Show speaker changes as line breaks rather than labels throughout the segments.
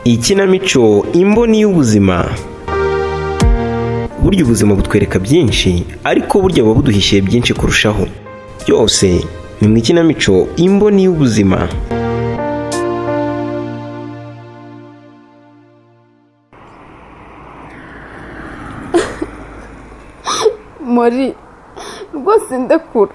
Ikinamico Imboni y'Ubuzima. Burya ubuzima butwereka byinshi, ariko burya buba buduhishiye byinshi kurushaho. Byose ni mu ikinamico Imboni y'Ubuzima.
Muri rwose ndekura,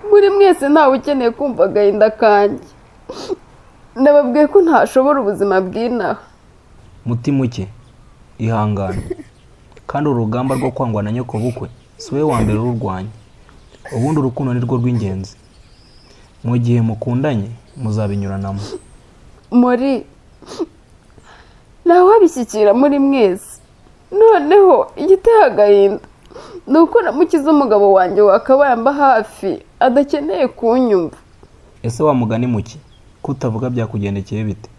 muri mwese ntawe ukeneye kumva agahinda kanjye. Nababwiye ko ntashobora ubuzima bw'inaha.
Mutima uke, ihangane. Kandi urugamba rwo kwangwa na nyokobukwe si wowe wa mbere ururwanya. Ubundi urukundo ni rwo rw'ingenzi. Mu gihe mukundanye muzabinyuranamo.
Muri ntawabishyikira muri mwese. Noneho igiteye agahinda ni uko namukiza umugabo wanjye wakabaye amba hafi adakeneye kunyumva.
Ese wa mugani muke ko utavuga byakugendekeye bite?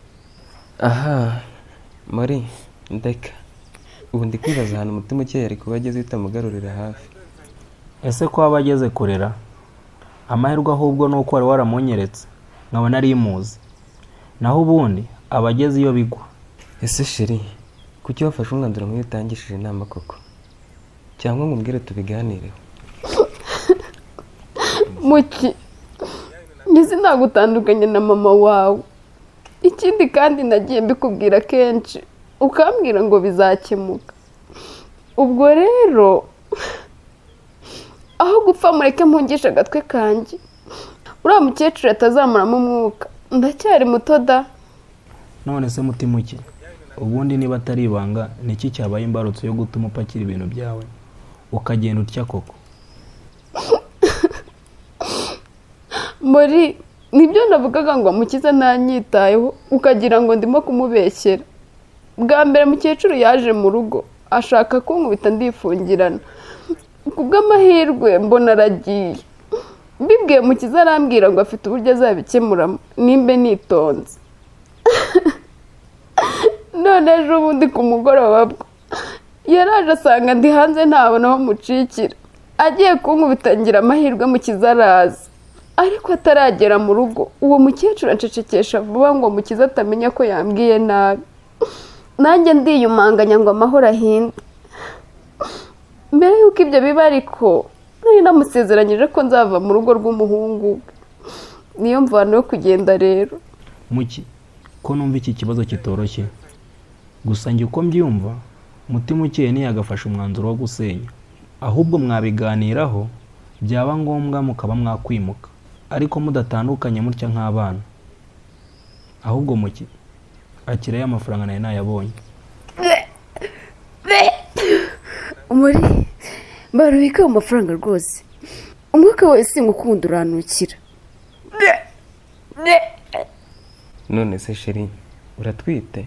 Aha muri ndeka ubu ndi kwibaza ahantu umutima ukeye ari kuba ageze utamugarurira hafi.
Ese ko waba ageze kurera? Amahirwe ahubwo ni uko wari waramunyeretse nkaba nari muzi, naho ubundi aba ageze iyo bigwa.
Ese sheri, kuki wafashe umwanzuro nk'uyu utangishije inama koko? Cyangwa ngo umbwire tubiganireho?
Muki, njye sinagutandukanye na mama wawe. Ikindi kandi nagiye mbikubwira kenshi ukambwira ngo bizakemuka. Ubwo rero aho gupfa mureke mpungishe agatwe kanjye, uriya mukecuru atazamuramo umwuka. Ndacyari muto da.
None se mutima uke, ubundi niba atari ibanga ni iki cyabaye imbarutso yo gutuma upakira ibintu byawe ukagenda utya koko?
Muri nibyo navugaga ngo amukize ntanyitayeho, ukagira ngo ndimo kumubeshyera. Bwa mbere mukecuru yaje mu rugo ashaka kunkubita ndifungirana, ku bw'amahirwe mbona aragiye. Mbibwiye mukiza arambwira ngo afite uburyo azabikemuramo nimbe nitonze. None ejo bundi ku mugoroba bwo yaraje asanga ndi hanze ntabona aho mucikira, agiye kunkubita ngira amahirwe mukiza araza. Ariko ataragera mu rugo uwo mukecuru ancecekesha vuba ngo mukiza atamenya ko yambwiye nabi. Nanjye ndiyumanganya ngo amahoro ahinde. Mbere y'uko ibyo biba ariko nari namusezeranyije ko nzava mu rugo rw'umuhungu we. Niyo mvano yo kugenda rero.
Muki, ko numva iki kibazo kitoroshye. Gusa njye uko mbyumva, mutima ukeye ntiyagafashe umwanzuro wo gusenya, ahubwo mwabiganiraho byaba ngombwa mukaba mwakwimuka, ariko mudatandukanye mutya nk'abana. Ahubwo muki, akira ya mafaranga nari nayabonye.
Muri barubika ayo mafaranga rwose, umwuka wese ngukunda uranukira.
None se sheri, uratwite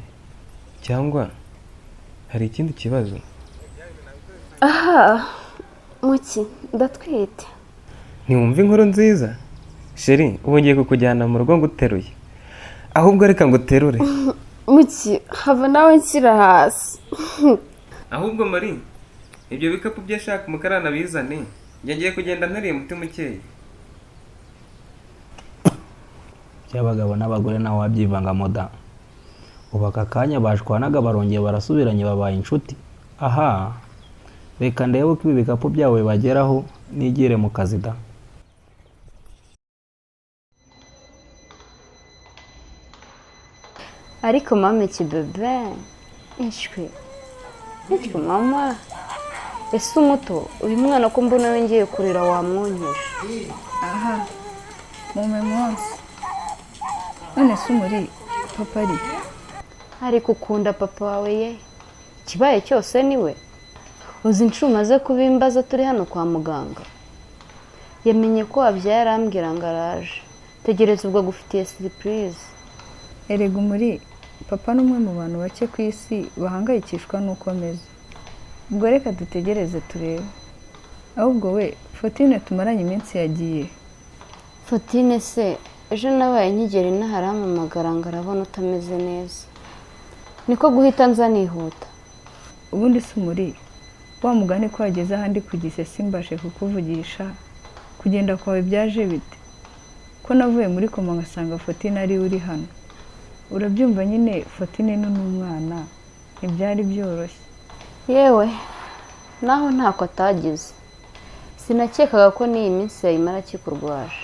cyangwa hari ikindi kibazo?
Aha muki, ndatwite.
Ntiwumva inkuru nziza sheri? Ubu ngiye kukujyana mu rugo nguteruye. Ahubwo reka nguterure.
Muki, hava nawe nshyira hasi.
Ahubwo muri ibyo bikapu byo ashaka umukarani abizane, njye ngiye kugenda nteruye umutima ukeye.
By'abagabo n'abagore nawe wabyivanga moda. Ubu aka kanya bashwanaga barongeye barasubiranye babaye inshuti. Aha reka ndebe uko ibi bikapu byawe bageraho nigire mu kazi da.
Ariko mama ikibebe ishwi ishwi mama, ese umuto uyu mwana ko mbona yongeye kurira wamwonkeje?
Aha mume munsi. None se umuri papa ari?
Ariko ukunda papa wawe ye, ikibaye cyose niwe. Uzi inshuro umaze kubimbaza turi hano kwa muganga? Yamenye ko wabyaye arambwira ngo araje. Tegereza ubwo agufitiye siripurize.
Erega umuri papa ni umwe mu bantu bake ku isi bahangayikishwa n'uko ameze. Ubwo reka dutegereze turebe. Ahubwo we Fotine tumaranye iminsi yagiye.
Fotine se ejo nabaye nkigera inaha arampamagara ngo arabona utameze neza, niko guhita nza nihuta.
Ubundi si umuri wa mugani ko wageze ahandi ku gise simbashe kukuvugisha, kugenda kwawe byaje bite? Ko navuye muri koma ngasanga Fotine ari uri hano. Urabyumva nyine, Fotine ni n'umwana, ntibyari byoroshye.
Yewe, naho ntako atagize, sinakekaga ko n'iyi minsi yayimara akikurwaje.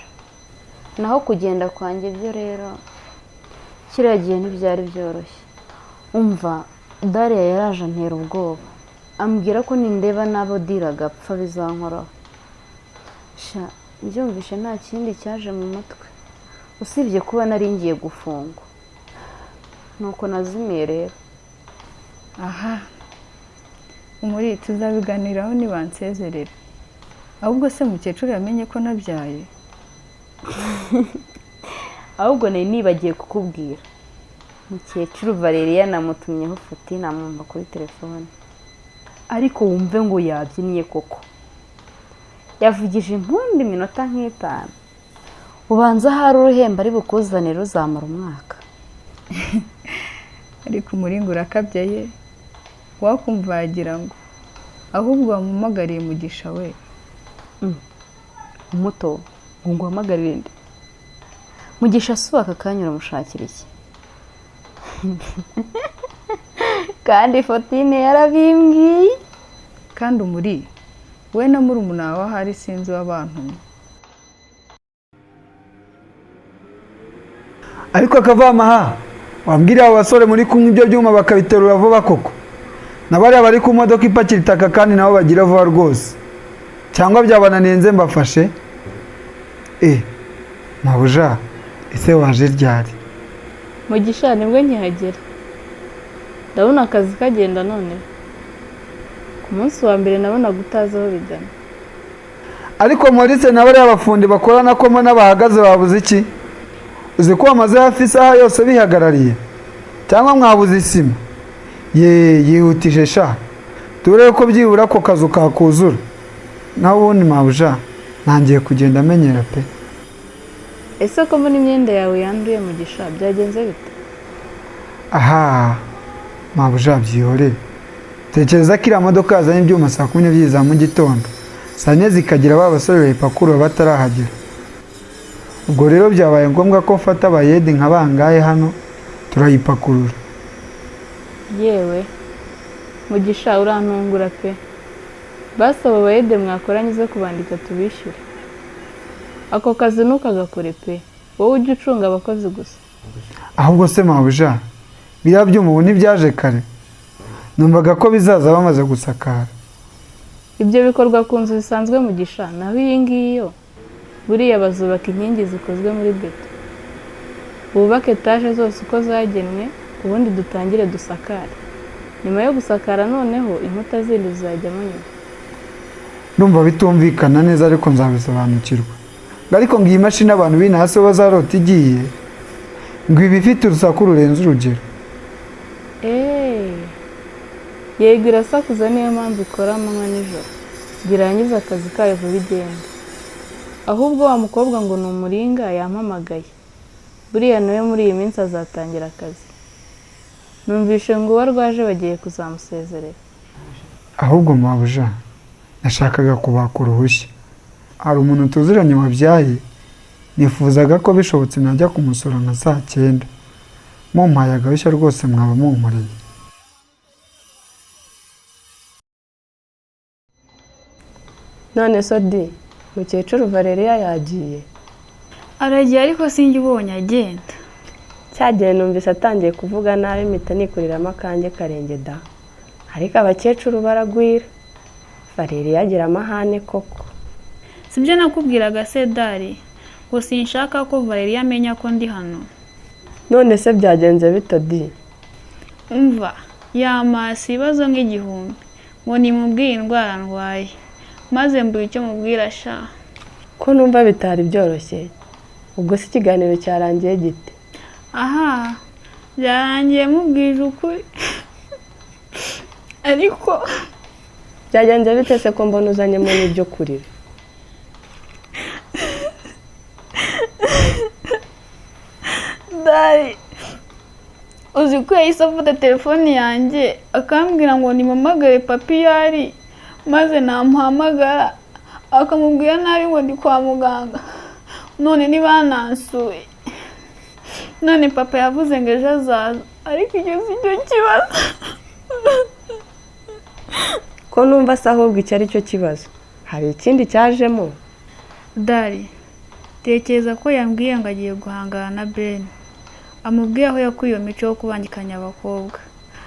Naho kugenda kwanjye byo rero, kiriya gihe ntibyari byoroshye. Umva, Dariya yaraje antera ubwoba, ambwira ko nindeba n'abo dira agapfa bizankoraho. Sha, mbyumvishe nta kindi cyaje mu mutwe usibye kuba nari ngiye gufungwa, nuko nazimiye rero.
Aha muri tuzabiganiraho nibansezerera. Ahubwo se mukecuru yamenye ko nabyaye?
Ahubwo nari nibagiye kukubwira, mukecuru Valeria namutumyeho Fotina namwumva kuri telefone, ariko wumve ngo yabyinnye koko, yavugije impundu iminota nk'itanu. Ubanza ahari uruhembo ari bukuzanire ruzamara umwaka.
Ariko umuringa urakabya ye, wakumva wagira ngo ahubwo wampamagariye Mugisha we.
Umuto ngo nguhamagarire nde? Mugisha asuba aka kanya uramushakira iki? Kandi Fotine yarabimbwiye.
Kandi umuri we na murumuna wawe ahari sinzi uwabantumye.
Ariko akavamaha wambwira abo basore muri kumwe ibyo byuma bakabiterura vuba koko, na bariya bari ku modoka ipakira itaka kandi nabo bagira vuba rwose, cyangwa byabananiye nze mbafashe. Mabuja, ese waje ryari?
Mugisha, nibwo nkihagera ndabona akazi kagenda noneho. Ku munsi wa mbere nabonaga utazi aho bigana.
Ariko Maurice na bariya bafundi bakorana ko mbona bahagaze babuze iki? Uzi ko bamaze hafi isaha yose bihagarariye? Cyangwa mwabuze isima? Ye, yihutije sha, turebe ko byibura ako kazu kakuzura. Naho ubundi mabuja, ntangiye kugenda amenyera pe.
Ese ko mbona imyenda yawe yanduye Mugisha, byagenze bite?
Aha mabuja, byihorere. Tekereza ko iriya modoka yazanye ibyuma saa 12 za mu gitondo, saa 4 zikagira ba basore bayipakurura batarahagera. Ubwo rero byabaye ngombwa ko mfata abayede nka bangahe hano turayipakurura.
Yewe Mugisha, urantungura pe. Basi abo bayede mwakoranye uze kubandika tubishyure. Ako kazi ntukagakore pe, wowe ujye ucunga abakozi gusa.
Ahubwo se mabuja, biriya byuma ubu ntibyaje kare? Numvaga ko bizaza bamaze gusakara.
Ibyo bikorwa ku nzu zisanzwe Mugisha, naho iyi ngiyi yo buriya bazubaka inkingi zikozwe muri beto, bubake etaje zose uko zagenwe, ubundi dutangire dusakare. Nyuma yo gusakara noneho inkuta zindi zizajyamo nyuma.
Ndumva bitumvikana neza ariko nzabisobanukirwa. Ariko ngo iyi mashini abantu b'inaha se bazarota igiye, ngo iba ifite urusaku rurenze urugero.
Yego irasakuza, niyo mpamvu ikora amanywa nijoro, ngo irangize akazi kayo vuba igende. Ahubwo wa mukobwa ngo ni umuringa yampamagaye, buriya nawe muri iyi minsi azatangira akazi. Numvishe ngo uwo arwaje bagiye kuzamusezerera.
Ahubwo mabuja, nashakaga kubaka uruhushya. Hari umuntu tuziranye wabyaye, nifuzaga ko bishobotse najya kumusura nka saa 9. Mumpaye agahushya rwose mwaba munkoreye.
None so di, mukecuru Valeria yagiye?
Aragiye ariko sinjye ubonye agenda.
Cyagiye numvise atangiye kuvuga nabi mpita nikuriramo akanjye karenge da. Ariko abakecuru baragwira. Valeria agira amahane koko.
Sibyo nakubwiraga se Dari, ngo sinshaka ko Valeria amenya ko ndi hano.
None se byagenze bite di?
Umva, yamasa ibibazo nk'igihumbi ngo nimubwiye indwara ndwaye, maze mbura icyo mubwira sha.
Ko numva bitari byoroshye, ubwo se ikiganiro cyarangiye gite?
Aha, byarangiye mubwije ukuri. Ariko
byagenze bite se ko mbona uzanyemo n'ibyo kurira?
Dari, uzi ko yahise afata telefone yanjye akambwira ngo nimpamagare papi yari, maze namuhamagara akamubwira nabi ngo ndi kwa muganga, none ntibanansuye. None papa yavuze ngo ejo azaza, ariko icyo si cyo kibazo.
Ko numva se ahubwo icyo ari cyo kibazo, hari ikindi cyajemo?
Dari, tekereza ko yambwiye ngo agiye guhangana na Ben. Amubwiye aho yakuye iyo mico yo kubangikanya abakobwa.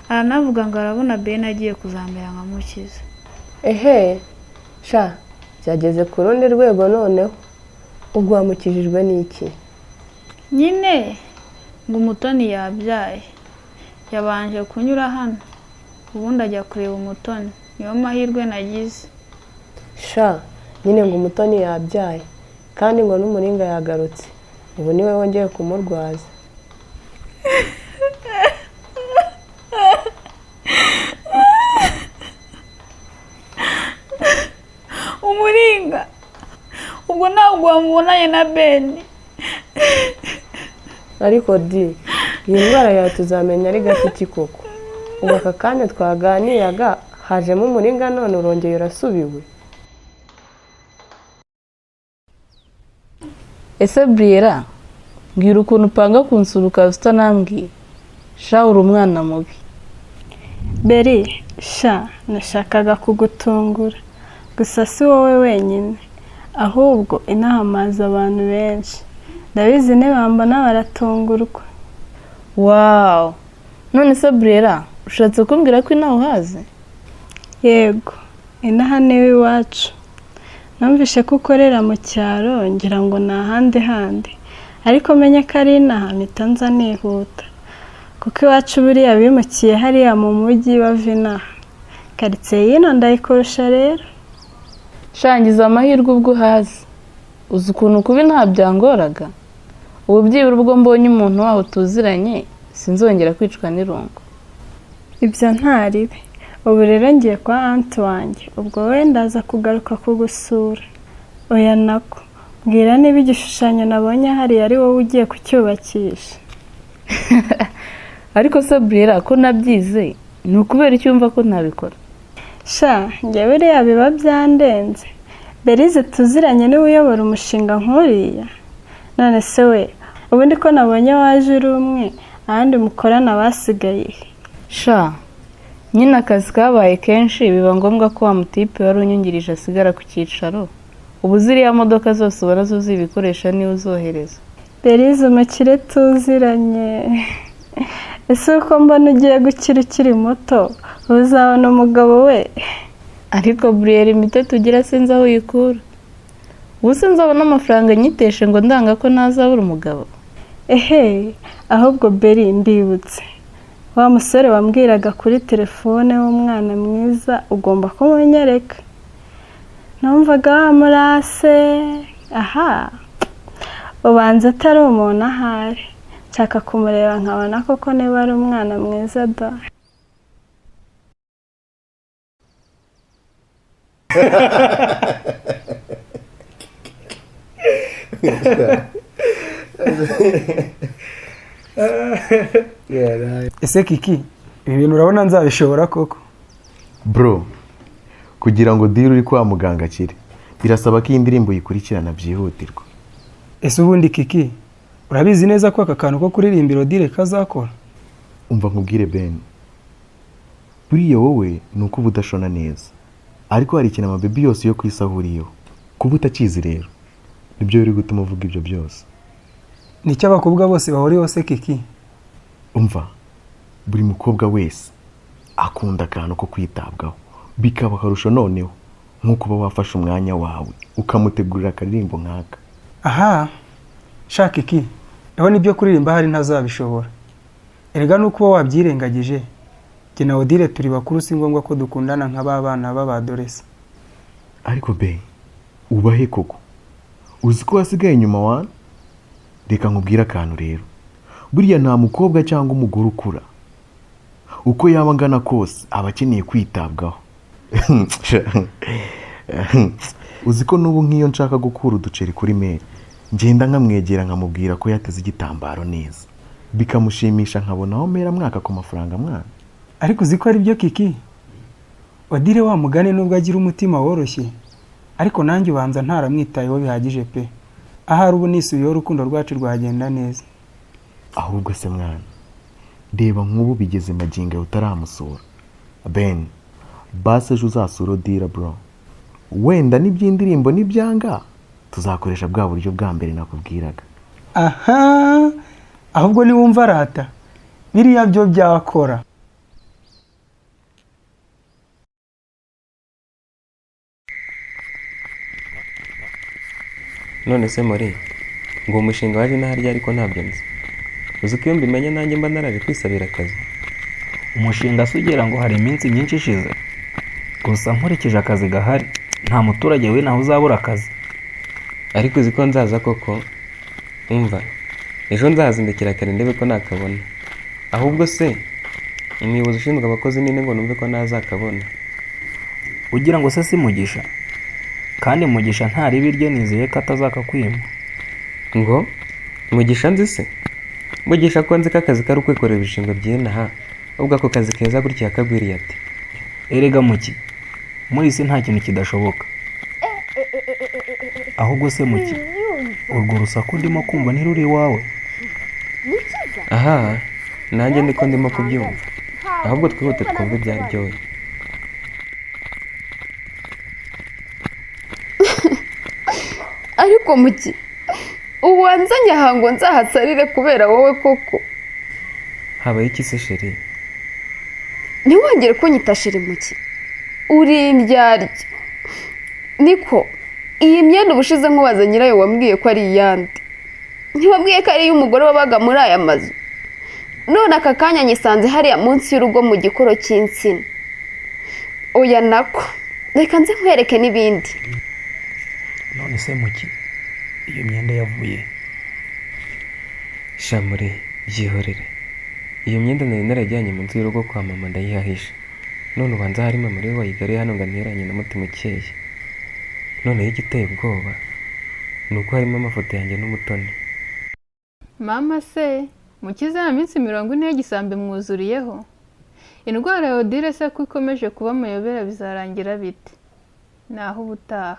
Aranavuga ngo arabona Ben agiye kuzamera nka Mukiza.
Ehe, sha byageze ku rundi rwego noneho. Ubwo wamukijijwe n'iki?
Nyine ngo Umutoni yabyaye. Yabanje kunyura hano, ubundi ajya kureba Umutoni. Niyo mahirwe nagize.
Sha nyine ngo Umutoni yabyaye, kandi ngo n'Umuringa yagarutse. Ubu niwe wongeye kumurwaza.
Umuringa ubwo ntabwo wamubonanye na Ben.
Ariko di, iyi ndwara yawe tuzamenya ari gati koko. Ubu aka kanya twaganiraga hajemo Umuringa, none urongeye urasubiwe.
Ese Briera, mbwira ukuntu upanga kunsura ukaza utanambwiye. Sha uri umwana mubi.
Beri, sha nashakaga kugutungura. Gusa si wowe wenyine, ahubwo inahamaza abantu benshi. Ndabizi nibambona baratungurwa.
Wow! None se Briera, ushatse kumbwira ko inaha uhazi?
Yego, inaha niwe iwacu. Numvishe ko ukorera mu cyaro ngira ngo ni ahandi handi, ariko menye ko ari inaha mpita nza nihuta. Kuko iwacu buriya bimukiye hariya mu mujyi bava inaha. Karitsiye y'ino ndayikurusha rero.
Shangiza amahirwe ubwo uhazi. Uzi ukuntu kuba inaha byangoraga? Ubu byibura ubwo mbonye umuntu waho tuziranye, sinzongera kwicwa n'irungu.
Ibyo ntaribi. Ubu rero ngiye kwa anti wanjye, ubwo wowe ndaza kugaruka kugusura. Oya nako, mbwira niba igishushanyo nabonye hariya ari wowe ugiye kucyubakisha.
Ariko se Briera, ko nabyize, ni ukubera icyo wumva ko ntabikora?
Sha, njye buriya biba byandenze. Berize tuziranye niwe uyobora umushinga nk'uriya. None se we, ubundi ko nabonye waje uri umwe, ahandi mukorana basigaye.
Sha, nyine akazi kabaye kenshi biba ngombwa ko wa mutipe wari unyungirije asigara ku cyicaro. Ubu ziriya modoka zose ubona zuzuye ibikoresho niwe uzohereza.
Berize umukire tuziranye. Ese uko mbona ugiye gukira ukiri muto, uzabona umugabo we?
Ariko Briera, imiti tugira sinzi aho uyikura. Ubu sinzabona amafaranga nyiteshe ngo ndanga ko ntazabura umugabo.
Ehe, ahubwo Beri ndibutse. Wa musore wambwiraga kuri telefone w'umwana mwiza ugomba kumunyereka. Numvaga wamurase. Aha, ubanza atari umuntu ahari. Nshaka kumureba nkabona koko niba ari umwana mwiza da.
Ese Kiki, ibi bintu urabona nzabishobora koko?
Bro, kugira ngo deal uri kwa muganga akire, birasaba ko iyi ndirimbo yikurikirana byihutirwa.
Ese ubundi Kiki, urabizi neza ko aka kantu ko kuririmbira Odile kazakora?
Umva nkubwire Ben, buriya wowe ni uko uba udashona neza, ariko hari ikintu amabebi yose yo ku isi ahuriyeho. Kuba utakizi rero nibyo biri gutuma uvuga ibyo byose.
Nicyo abakobwa bose bahuriyeho se Kiki?
Umva, buri mukobwa wese akunda akantu ko kwitabwaho, bikaba akarusho noneho nko kuba wafashe umwanya wawe ukamutegurira akaririmbo nk'aka.
Aha, sha Kiki, eho nibyo kuririmba hari ntazabishobora. Erega nuko uba wabyirengagije. Jye na Odile turi bakuru, si ngombwa ko dukundana nka ba bana b'abadoresa.
Ariko be, ubahe koko? Uzi ko wasigaye inyuma wana? Reka nkubwire akantu rero. Buriya nta mukobwa cyangwa umugore ukura, uko yaba angana kose aba akeneye kwitabwaho. Uzi ko n'ubu nk'iyo nshaka gukura uduceri kuri meri, ngenda nkamwegera nkamubwira ko yateze igitambaro neza, bikamushimisha, nkabona aho mera mwaka ku mafaranga mwana.
Ariko uzi ko ari byo Kiki? Odile wa mugani nubwo agira umutima woroshye, ariko nanjye ubanza ntaramwitayeho bihagije pe. Ahari ubu nisubiyeho urukundo rwacu rwagenda neza.
Ahubwo se mwana, reba nk'ubu bigeze magingo yawe utaramusura. Ben, basi ejo uzasura Odila bro. Wenda n'iby'indirimbo nibyanga tuzakoresha bwa buryo bwa mbere nakubwiraga.
Aha, ahubwo niwumva arata biriya byo byakora.
None se muri ngo uwo mushinga waje n'aharya, ariko ntabyo nzi. Uzi ko iyo mbimenya nanjye mba naraje kwisabira akazi.
Umushinga se ugira ngo hari iminsi myinshi ishize? Gusa nkurikije akazi gahari, nta muturage w'inaha uzabura akazi.
Ariko uzi ko nzaza koko? Umva, ejo nzahazindukira kare ndebe ko nakabona. Ahubwo se umuyobozi ushinzwe abakozi ninde ngo numve ko nazakabona?
Ugira ngo se si Mugisha? Kandi Mugisha nta ribi rye, nizeye ko atazakakwima.
Ngo Mugisha nzi se? Mugisha ko nzi ko akazi kari ukwikorera ibishingwe by'inaha, ubwo ako kazi keza gutya yakagwiriye ati?
Erega muki, muri isi nta kintu kidashoboka. Ahubwo se muki, urwo rusaku ndimo kumva ntiruri iwawe?
Aha, nanjye niko ndimo kubyumva. Ahubwo twihute twumve ibyari byoye.
Ariko muki, ubu wanzanye aha ngo nzahasarire kubera wowe koko?
Habaye iki se sheri?
Ntiwongere kunyita sheri muki, uri indyarya. Niko iyi myenda ubushize nkubaza nyirayo wambwiye ko ari iyande, ntiwambwiye ko ari iy'umugore wabaga muri aya mazu. None aka kanya nyisanze hariya munsi y'urugo mu gikoro cy'insina. Oya nako, reka nze nkwereke n'ibindi.
None se muki, iyo myenda yavuye?
Shamuri, byihorere. Iyo myenda nari narajyanye munsi y'urugo kwa mama ndayihahisha. None ubanza hari mama ariwe wayigariye hano ngo anteranye na Mutima ukeye. Noneho igiteye ubwoba ni uko harimo amafoto yanjye n'Umutoni.
Mama se, Mukiza ya minsi 40 y'igisambi mwuzuriyeho. Indwara ya Odile se ko ikomeje kuba amayobera bizarangira bite? Naho ubutaha.